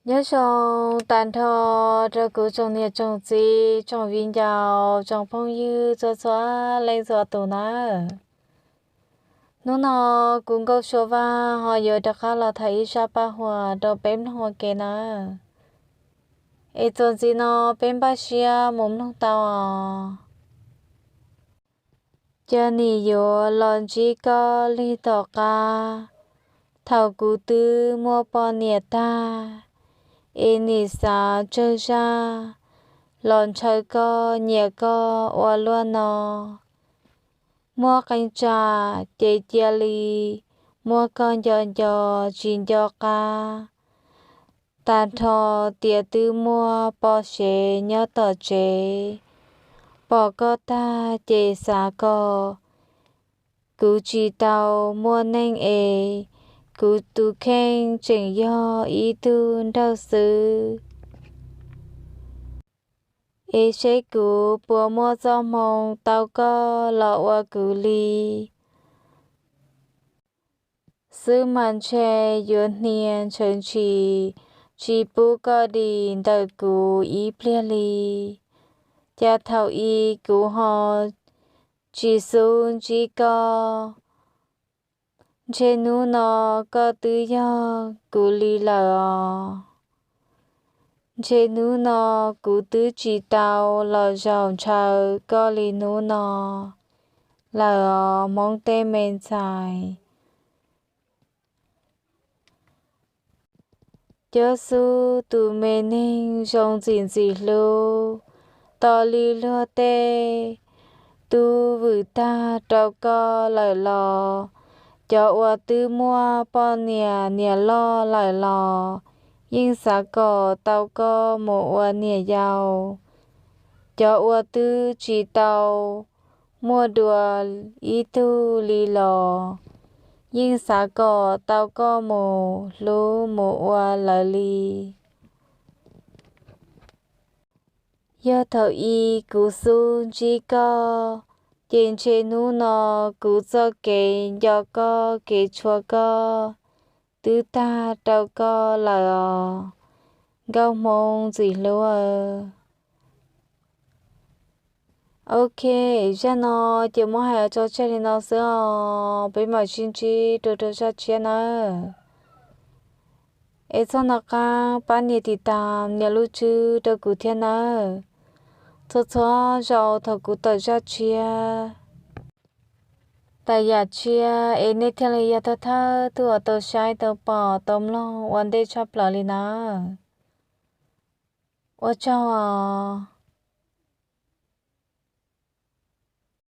Nyob zoo tag nrho rau kuv tsoom niam tsoom txiv, tsoom viv ncaus, tsoom phooj ywg txhua txhua leej txhua tus nawb. Hnub no kuv Nkauj Sua Vaj ho yuav rov qab los tham ib zaj paj huam rau peb mloog ua ke nawb. Es txuas ntxiv no peb npaj siab mus mloog tau os. Cas nim yuav los ntsib koj lig tom qab, thaum kuv twb muaj poj niam tag, es nim xav tsawg zaj los ntshaw koj nyiam koj ua luaj no. Muaj qee tsam ces cia li muab koj nco nco tsis nco qab. Tas nrho tias twb muaj poj sev nyob tom tsev, pom koj tag ces xav kom kuv tsis tau muaj neej es, kuv tus kheej tseem yog ib tug nraug xwb. Es seb kuv puas muaj txoj hmoo tau koj los ua kuv li. Xwb mas ntshe yuav hnia ntshawv ntshis, tsis pub koj dim ntawm kuv ib pliag li. Cas thaum i kuv ho tsis xub ntsib koj, ntshe hnub no koj twb yog kuv li lawm os. Ntshe hnub no kuv twb tsis tau los zaum ntshaw koj li hnub no lawm os Hmoob tej me ntxhais. Cob xub tus me neeg zoo ntxim ntxim hlub, tos li luag tej tub vwm tag rau koj lawm los, cov uas twb muaj poj niam niam loj lawm los, yeej xav kom tau koj mus ua niam yau. Cov uas twb tsis tau muaj dua ib tug li los, yeej xav kom tau koj mus hlub mus ua lawv li. Yog thaum i kuv xub ntsib koj, ces ntshe hnub no kuv txoj kev nco koj kev tshua koj twb tag rau koj lawm os, nkauj Hmoob ntxim hlub. Ok, zaj no ces muab hais tso tseg li no xwb os, peb mam sib ntsib dua rau zaj tshiab nawb. Es txhob nco qab pab nias tiv tas nias lub tswb rau kuv thiab nawb. Txhua txhua zaus thaum kuv tawm zaj tshiab, tawm yam tshiab es nej thiaj li yog thawj thawj tug uas tau saib tau pom tau mloog ua ntej tshaj plaws li nawb. Ua tsaug os.